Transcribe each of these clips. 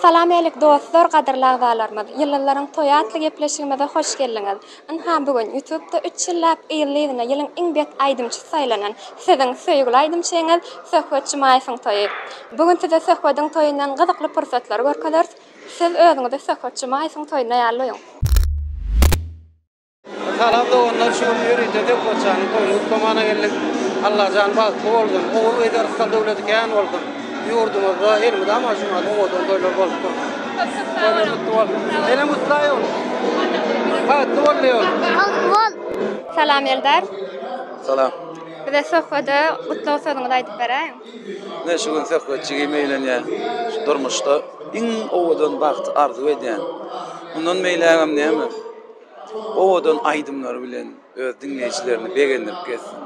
Salam älik dostlar gadyrly agzalarymyz Ýyldyzlaryň toýy atly gepleşigimize hoş geldiňiz. Ynha bu gün ýutubda üç ýyllap yzly-yzyna ýylyň iň bet aýdymçysy saýlanan siziň söýgüli aýdymçyňyz Söhbet Jumaýewiň toýy. Bu gün size Söhbediň toýundan gyzykly pursatlary görkezeris. Siz özüňizi Söhbet Jumaýewiň toýunda ýaly duýuň. Salam doganlar şu gün ýörite Söhbetjanyň toýuny gutlamana geldik. Allajan bagtly bolsun. Ogul gyz yrsgal döwleti kän bolsun. Ýurdumyzda elmydama şuňa owadan toýlar bolup dursun. Köp köp sag boluň. Gutly bolsun. Senem gutlaý ol. Bagtly bol diý ol. Bagtly bol. Salam Eldar. Salam. Bize Söhbede gutlag sözüňizi aýdyp beräýiň. Ine şu gün Söhbet jigim öýlenýär. Şu durmuşda iň owadan bagty arzuw edýän. Mundan beýlägem näme? Owadan aýdymlary bilen öz diňleýjilerini begendirip gezsin.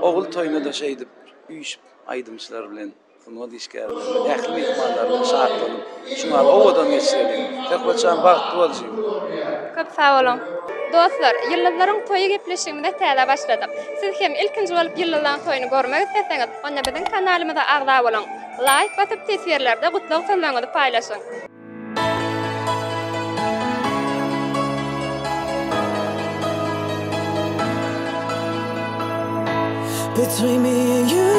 Ogul toýuna-da şeýdip üýşüp aýdymçylar bilen, sungat işgärleri bilen, ähli myhmanlar bilen şatlanyp, şuňa owadan geçireliň. Söhbet jan bagtly bol jigim. Köp sag boluň. Dostlar, Ýyldyzlaryň toýy gepleşigimize täze başladyk. Siz hem ilkinji bolup Ýyldyzlaryň toýuny görmek isleseňiz, onda biziň kanalymyza agza boluň. Laýk basyp teswirlerde gutlag sözleriňizi paýlaşyň. Between me and you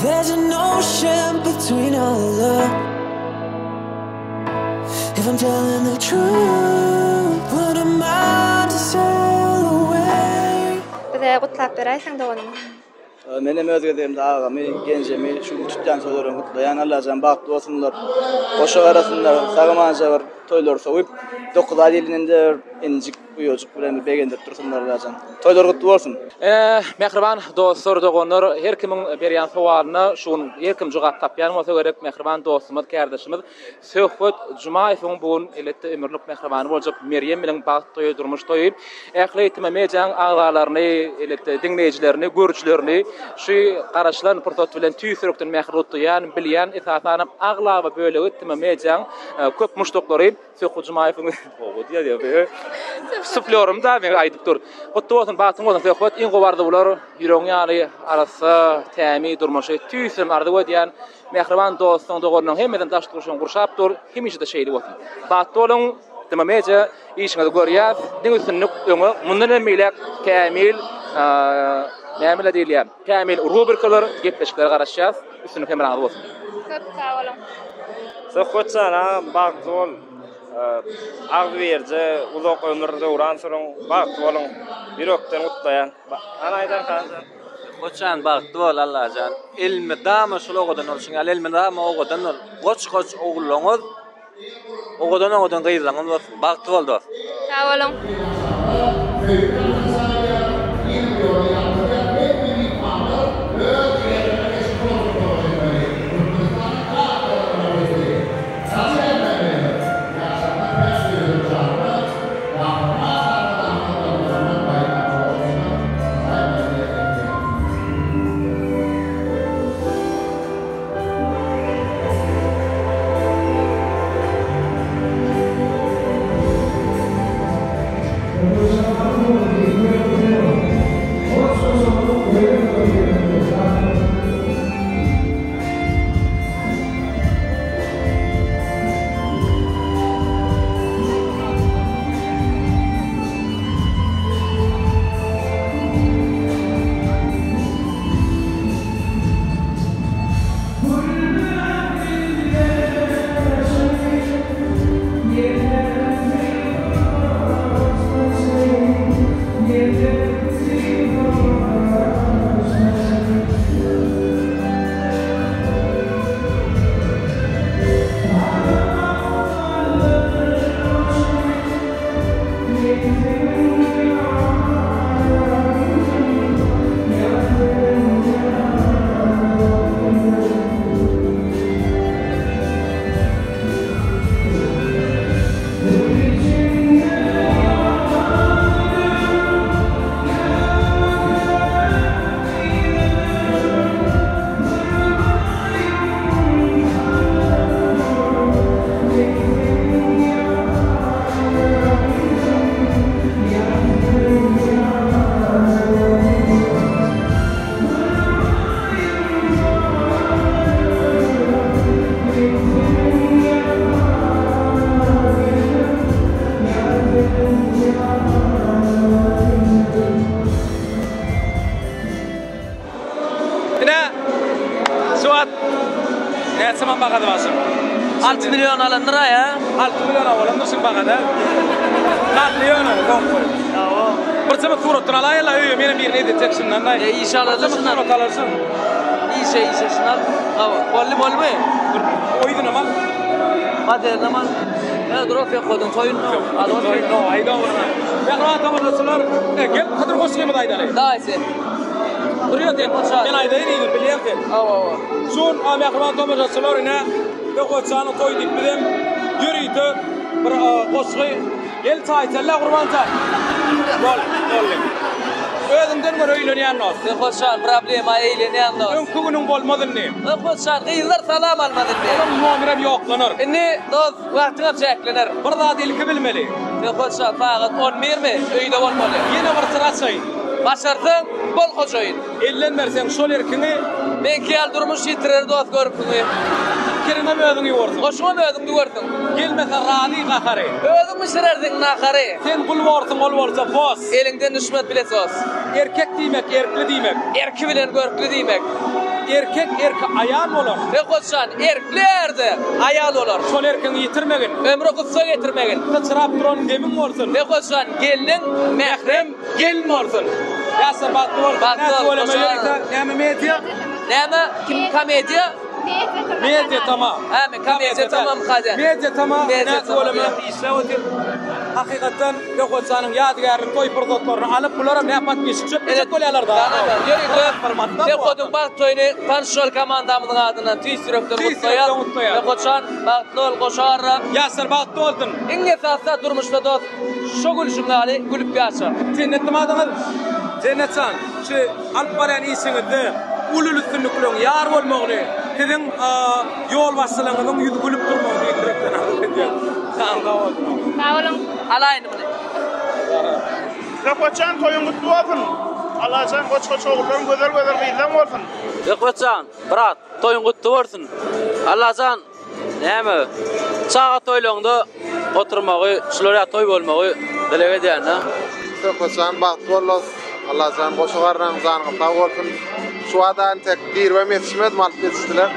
There's an ocean between our love If I'm telling the truth What am I to sail away Bize gutlap beräýseň doganym. Menem öz gezegimde agamy, genjemi şu gün tutýan toýlary bilen gutlaýan. Allajan bagtly bolsunlar. Goşa garasynlar. Sag-amanja bir toýlary sowup, 9 aý diýleninde bir injik, uýajyk bilen bir begendirip dursunlar Allajan. Toýlar gutly bolsun. Mähriban dostlar, doganlar, her kimiň berýän sowalyna şu gün her kim jogap tapýan bolsa gerek. Mähriban dostumyz, kärdeşimiz Söhbet Jumaýewiň bu gün elbetde ömürlik mähribany boljak Merýem bilen bagt toýy, durmuş toýy. Ähli TM Media-nyň agzalaryny, elbetde diňleýjilerini, görüjilerini şu garaşylan pursat bilen tüýs ýürekden mähirli gutlaýan, bilýän, esasanam aglaba bölegi TM Media-nyň köp muşdaklary Söhbet Jumaýewiň gowy diýýär. Suflýorym da meň aýdyp dur. Gutly bolsun, bagtyň bolsun Söhbet, iň gowy arzuwlar, ýüregiň ýaly arassa, tämiz durmuşy tüýs ýürekden arzuw edýän. Mähriban dostuň, doganyň hemmesini daş gurşawyň gurşap dur, hemişe-de şeýle bolsun. Bagtly boluň, Dima Media işiňizi görýäs, diňe üstünlik öňe, mundan hem beýläk kämil nämeler diýilýär, kämil rubrikalar, gepleşiklere garaşýas, üstünlik hemraňyz bolsun. Köp sag boluň. Söhbetjan agam bagtly bol. Agzybirje uzak ömür döwran sürüň bagtly boluň. Ýürekden gutlaýan. Hany aýdan Hanjan. Goçjan bagtly bol Allajan elmydama şul owadan bolşuň ýaly elmydama owadan bol goç goç ogullaňyz owadan owadan gyzlaňyz bolsun bagtly bol dos. Sag boluň. 6 million alandyr-a ýa? 6 milliona bolandyr şuň bahada. Tatly ýöne soňky. Hawa. Bir çybyk suratdan alaýyla öýe menem birini edetjek şundan daý. E işe alarlar şundan. Surat alarsyň. Işe işe şundan al. Hawa. Boldy bolmy? Dur. O ýüzünem al. Modelinem al. Ýa dur o Fekkodyň toýuny al. Toýuny aýda ogluna. Mähriban tomaşaçylar, e, gel Hydyr goşgymyzy aýdaly. Daý sen. Dur ýa sen. Men aýdaýyn ýüzüni bilýän sen. Hawa hawa. Şu gün mähriban tomaşaçylar ine Söhbetjanyň toýy diýip bizem ýörite bir goşgy Gel çaý içeli Gurban jan. Bol, boldy. Özüňden gör öýlenýän dost. Söhbetjan problema eýlenýän dost. Öňki günüň bolmaz indi. Söhbetjan gyzlar salam almaz indi. Olaň nomerem ýoklanar. Indi dost wagtyňam çäklener. Bir zady ilki bilmeli. Söhbetjan sagat on birmi öýde bolmaly. Ýene bir syr açaýyn. Başarsaň bol hojaýyn. Elden berseň şol erkiňi. Meňki ýaly durmuş ýitirer dost görküňi. Kiriňem özüň ýuwarsyň. Goşuňam özüň düwersiň. Gelmese razy gahary. Özüň bişirersiň nahary. Sen gul borsuň ol bolsa bos. Eliňden düşmez pilesos. Erkek diýmek erkli diýmek. Erki bilen görkli diýmek. Erkek erki aýal bolar. Söhbetjan, erkli ärde aýal bolar. Şol erkiňi ýitirmegin. Ömre gussa getirmegin. Syçrap duran demiň bolsun. Söhbetjan, gelniň mährem. Gelin bolsun. Ýaşlar bagtly bolsun. Bagtly bol. Näme ýörite? Näme media? Näme? Kim komediýa? Media tama. Hä, men komediýa tamam kaja. Media tama. Media tama. Işläp otyr. Hakykatdan Söhbetjanyň ýadygärlik toý pursatlaryny alyp, bularam näme podpisçik çöpmejek bolýarlar-da. Ýörite Söhbediň bagt toýuny tanyş bol komandamyzyň adyndan tüýs ýürekden gutlaýas. Söhbetjan bagtly bol, goşa garra. Ýaşlar bagtly bolsun. Iň esasy durmuşda dost Şo gülşüň ýaly gülüp ýaşa. Jennetmi adyňyz? Jennetjan, şu alyp barýan işiňizde uly üstünlikleriň ýar bolmagyny, siziň ýolbaşçylaryňyzyň ýüzi gülüp durmagyny tüýs ýürekden arzuw edýän. Janyň sag bolsun. Sag boluň. Alaýyn muny. Söhbetjan toýuň gutly bolsun. Allajan goç goç ogullaryň gözel gözel gyzlaň bolsun. Söhbetjan brat toýuň gutly bolsun. Allajan Näme, çaga toýlaňda oturmagy, şular ýaly toý bolmagy dileg edýän-dä. Söhbetjan bagtly bol dos. Allajan goşa garraň janyňyz sag bolsun. Şu wada entek giribem ýetişmedim alyp ýetişdiler.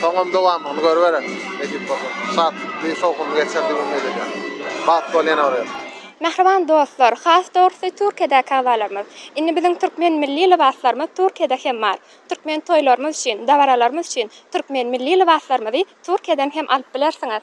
Soňam dowamyny görübereris nesip bolsa. Şatlykly şowhunly geçer diýip umyt edýän. Bagtly bol ýene bir gezek. Mähriban dostlar, has dogrusy Türkiýedäki agzalarymyz. Indi biziň türkmen milli lybaslarymyz Türkiýede hem bar. Türkmen toýlarymyz üçin, dabaralarymyz üçin türkmen milli lybaslarymyzy Türkiýeden hem alyp bilersiňiz.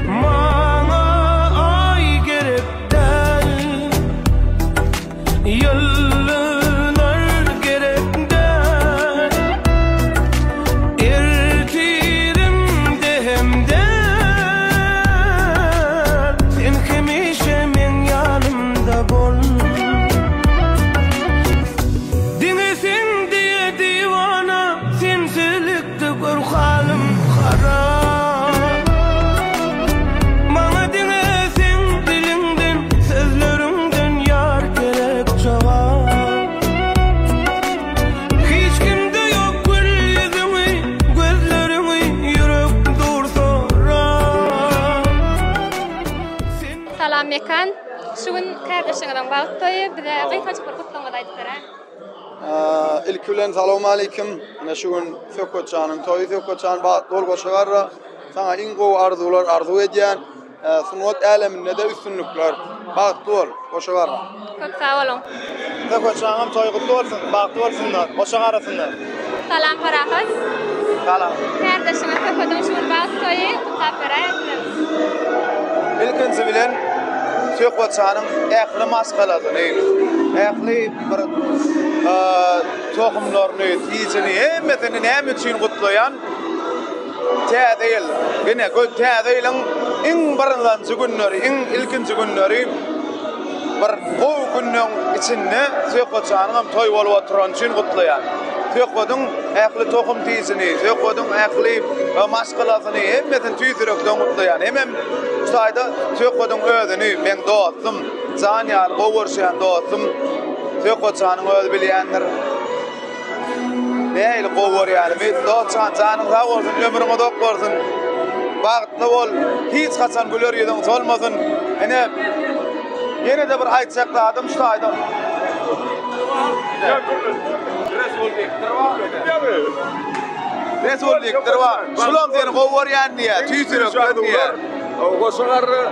Maňa aý gerek däl, Ýyldyzlar gerek däl. Ertirimde hem däl, Sen hemişe meň ýanymda bol. Diňe sen diýe diwana, Sensizlikde gör halym harap. Maňa diňe seň diliňden, sözleriňden ýar gerek jogap. Hiç kimde ýok gül ýüzüňi, gözleriňi ýürek dur sorap. Salam Mekan. Şu gün kärdeşiňiziň bagt toýy. Bize gysgajyk bir gutlagyňyzy aýdyp beräýiň. Ilki bilen salowmaleýkim. Ine şu gün Söhbetjanyň toýy. Söhbetjan bagtly bol goşa garra. Saňa iň gowy arzuwlar arzuw edýän. Sungat äleminde-de üstünlikler. Bagtly bol, goşa garra. Köp sag boluň. Söhbetjanyňam toýy gutly bolsun, bagtly bolsunlar, goşa garasynlar. Salam Parahat. Salam. Kärdeşiňiz Söhbediň şu gün bagtly. Söhbetjanyň ähli maşgalasyny, ähli bir tohumlaryny, tijini, hemmesini näme üçin gutlaýan? Täze ýyl. Ine, täze ýylyň iň birinji günleri, iň ilkinji günleri bir gowy günleň içinde Söhbetjanyň hem toý bolup oturany üçin gutlaýan. Söhbediň ähli tohum-tijini, Söhbediň ähli maşgalasyny, hemmesini tüýs ýürekden gutlaýan. Hemem şu taýda Söhbediň özüni, meň dostum, jan ýaly gowy görüşýän dostum Söhbetjanyň özi bilýändir. Nähili gowy görýänimi. Dostjan janyň sag bolsun, ömrüň uzak bolsun. Bagtly bol. Hiç haçan güler ýüzüň solmasyn. Ine ýene-de bir aýtjak zadym şu taýda. Resul dikdir bar. Şulam seni gowy görýän diýýär, tüýs ýürekden diýýär. Goşa garry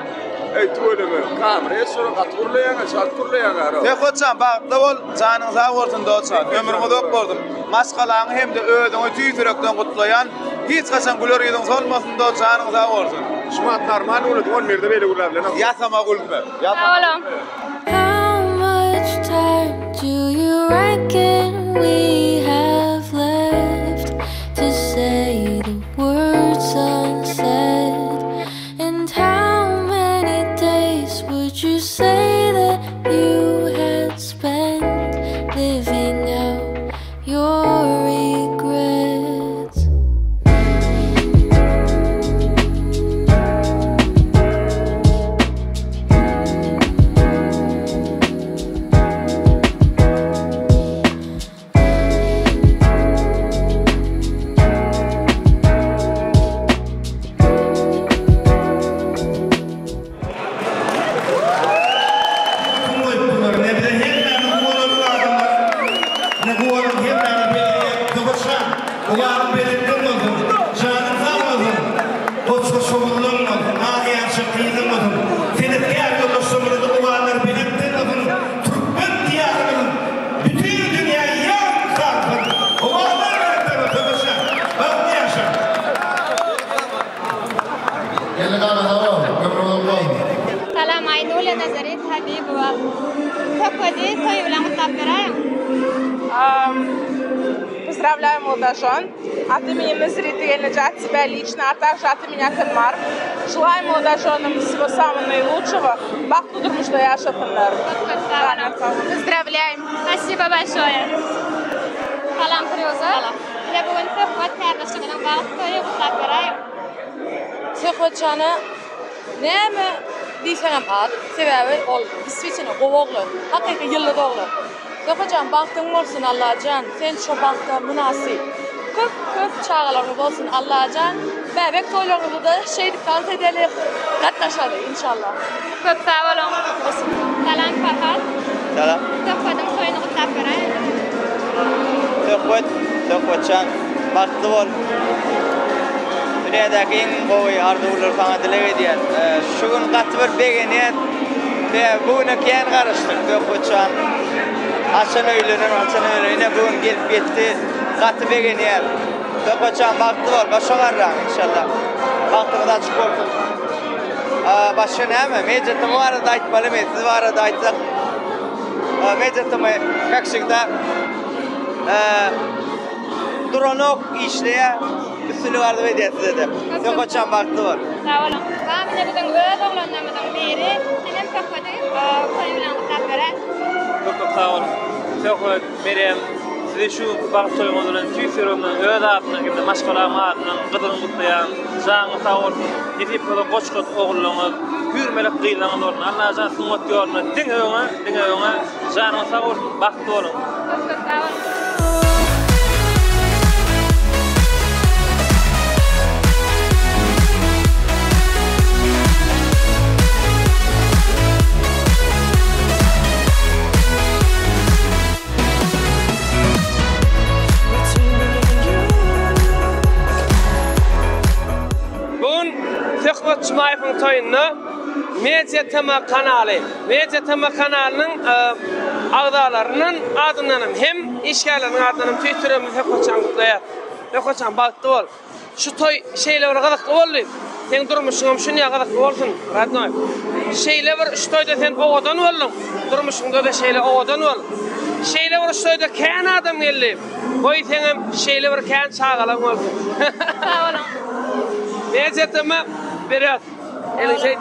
Eý tüweleme. Kamera şuny gaty gürleýäňä, çalt gürleýäňä. Söhbetjan bagtly bol, janyň sag bolsun dostjan, ömrüň uzak bolsun. Maşgalaňy hem-de özüňi tüýs ýürekden gutlaýan. Hiç haçan güler ýüzüň solmasyn dost, janyň sag bolsun. Şu wagt normal gürlediň, on birde beýle gürläp bilenok. Ýasama gülme. Sag boluň. How much time do you reckon we have left to say the words unsaid? And how many days would you say that you had spent living out your regrets? Bütin dünýä ýaň salsyn! Owazlar belentden bolsun Söhbetjan! Bagtly ýaşa! Geldi kaka sag bol, ömrüň uzak bolsun. Salam Aýnulya Nazaret Habibowa. Söhbedi toýy bilen gutlap beräýiň. Поздравляю молодожен. От имени Назариты Ельнича, от тебя лично, а также от имени Акынмар. Желаю молодоженам всего самого наилучшего. Bagtly durmuşda ýaşasynlar. Köp köp sag boluň. Поздравляем. Спасибо большое. Salam Firuza. Salam. Ine bu gün Söhbet kärdeşiňiziň bagt toýy gutlap beräýiň. Söhbetjana näme diýseňem az. Sebäbi ol diswiçini gowy oglan. Hakyky ýyldyz oglan. Söhbetjan bagtyň bolsun Allajan sen şo bagta mynasyp. Köp köp çagalaryňyz bolsun Allajan bäbek toýlaryňyzda şeýdip tans edeli gatnaşaly inşallah. Köp sag boluň. Salam Farhat. Salam. Söhbediň toýuny gutlap beräýiň. Söhbet, Söhbetjan bagtly bol. Dünýädäki iň gowy arzuwlary saňa dileg edýän. Şu gün gaty bir begenýän. Sebäbi bu güne kän garaşdyk. Söhbetjan haçan öýlener, haçan öýlener. Ine bu gün gelip ýetdi. Gaty begenýän. Söhbetjan bagtly bol. Başa garraň inşallah. Bagtyňyz açyk bolsun. Başga näme? Media TM barada aýtmalymy? Siz barada aýtsak. Media TM kak wsegda duranok işleýär. Üstünlik arzuw edýän size-de. Söhbetjan bagtly bol. Sag boluň. Bar ine biziň öz oglanlarymyzyň biri. Senem Söhbedi toýy bilen gutlap beräý. Köp köp sag boluň. Söhbet, Merýem, sizi şu günki bagt toýuňyz bilen tüýs ýüregimden öz adymdan hem-de maşgalam adyndan gyzgyn gutlaýan. Janyňyz sag bolsun. Nesip bolsa goç-goç ogullaryňyz, hüýr-melek gyzlaryňyz bolsun. Allajan sungat ýolunda diňe öňe, diňe öňe. Janyňyz sag bolsun, bagtly boluň. Köp köp sag boluň. Bu gün Söhbet Jumaýewiň toýunda Media TM kanaly, Media TM kanalynyň agzalarynyň adyndanam hem işgärleriniň adyndanam tüýs ýüregimden Söhbetjany gutlaýas. Söhbetjan bagtly bol. Şu toý şeýle bir gyzykly boldy. Seň durmuşyňam şunýa gyzykly bolsun, radnoý. Şeýle bir şu toýda sen owadan bolduň, durmuşyňda-da şeýle owadan bol. Şeýle bir şu toýda kän adam geldi. Goý seňem şeýle bir kän çagalaň bolsun. Sag boluň. Nejatama berýäs. Eliň şeýt.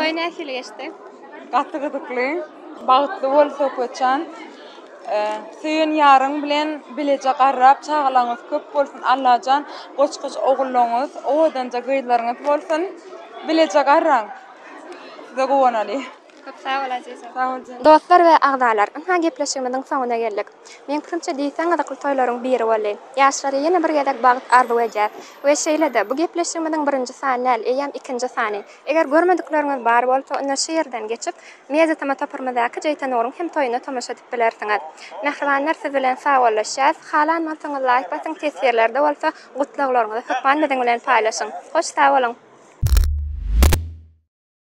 Toý nähili geçdi? Gaty gyzykly. Bagtly bol Söhbetjan. Söýen ýaryň bilen bileje garrap çagalaňyz köp bolsun Allajan goç-goç ogullaňyz owadanja gyzlaryňyz bolsun. Bileje garraň. Size guwanaly. Köp sag bol Aziza. Sag bol jan. Dostlar we agzalar, ynha gepleşigimiziň soňuna geldik. Meň pikirimçe diýseň gyzykly toýlaryň biri boldy. Ýaşlara ýene bir gezek bagt arzuw edýäs. We şeýle-de, bu gepleşigimiziň birinji sany däl, eýýäm ikinji sany. Eger görmedikleriňiz bar bolsa, onda şu ýerden geçip, Media TM toparymyzdaky Jeýtanuryň hem toýuna tomaşa edip bilersiňiz. Mähribanlar siz bilen sagbollaşýas. Halan bolsaňyz laýk basyň, teswirlerde bolsa gutlaglaryňyzy hökman biziň bilen paýlaşyň. Hoş sag boluň!